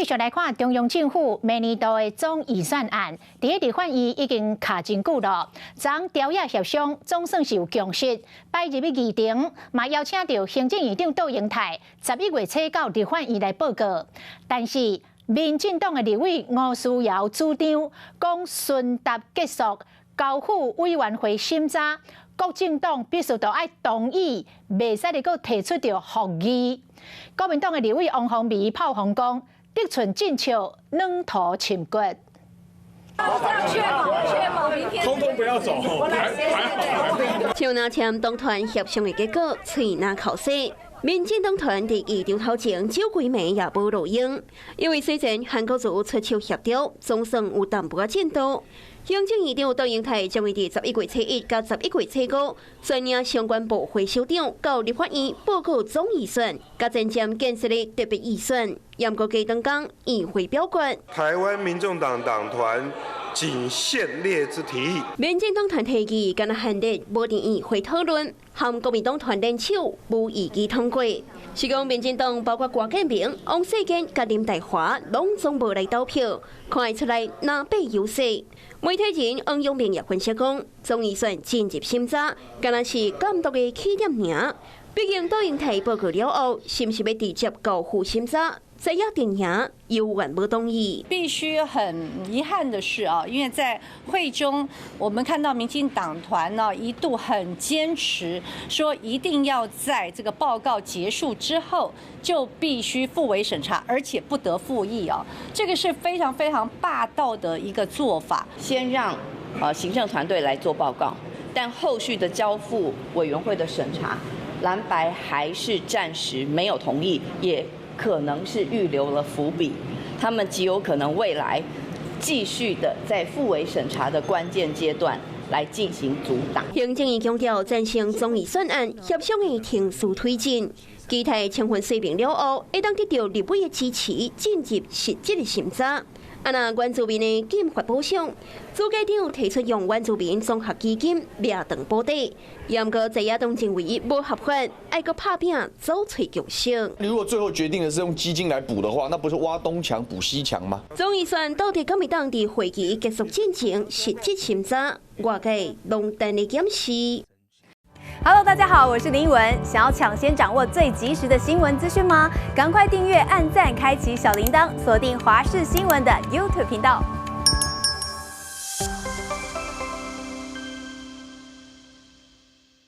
繼續來看中央政府明年度的總預算案，佇立法院已經卡真久囉。昨朝野協商總算是有共識，擺入去議程，嘛邀請著行政院長杜英泰11月初九立法院來報告。但是民進黨的立委吳思瑤主張，講詢答結束，交付委員會審查，各政黨必須都愛同意，袂使閣提出著覆議。國民黨的立委王鴻薇炮轟講，得寸進尺，軟塗深掘。確保確保明天通通不要走，還像若簽黨團協商的結果，喙若口舌。民進黨團佇議場頭前少幾暝也無路用，因為雖然韓國瑜出手協調，總算有淡薄仔進度。行政院長杜英泰將會佇11月初一佮11月初五，率領相關部會首長到立法院報告總預算，佮前瞻建設的特別預算。毋過隔當工院會表決。台灣民眾黨黨團僅憲列之提議。民進黨團提議，敢若限日無佇院會討論，和國民黨團聯手無異議通過。是講民進黨包括郭建明、王世堅佮林岱樺，攏總無來投票，看會出來藍白優勢。媒體人黃永明也分析講，總預算進入審查，敢若是監督的起點爾。畢竟杜英泰報告了後，是毋是欲直接交付審查？在野陣營猶原無同意。必須很遺憾的是啊，因為在會中，我們看到民進黨團呢一度很堅持，說一定要在這個報告結束之後就必須付委審查，而且不得覆議啊，這個是非常非常霸道的一個做法。先讓行政團隊來做報告，但後續的交付委員會的審查，藍白還是暫時沒有同意，也可能是預留了伏筆，他們極有可能未來繼續的在付委審查的關鍵階段來進行阻擋。行政院強調贊成總預算案協商的程序推進，期待充分說明了後，會當得著立委的支持，進入實質的審查。啊，若原住民的禁發補償，主計長提出用原住民綜合基金掠斷保底，毋過在野黨認為無合法，愛閣拍拚走揣共識。你如果最後決定的是用基金來補的話，那不是挖東牆補西牆嗎？總預算到底敢會當佇會期結束進前實質審查，外界攏等咧檢視。 Hello，大家好，我是林依文。想要搶先掌握最及時的新聞資訊嗎？趕快訂閱、按讚、開啟小鈴鐺，鎖定華視新聞的 YouTube 頻道。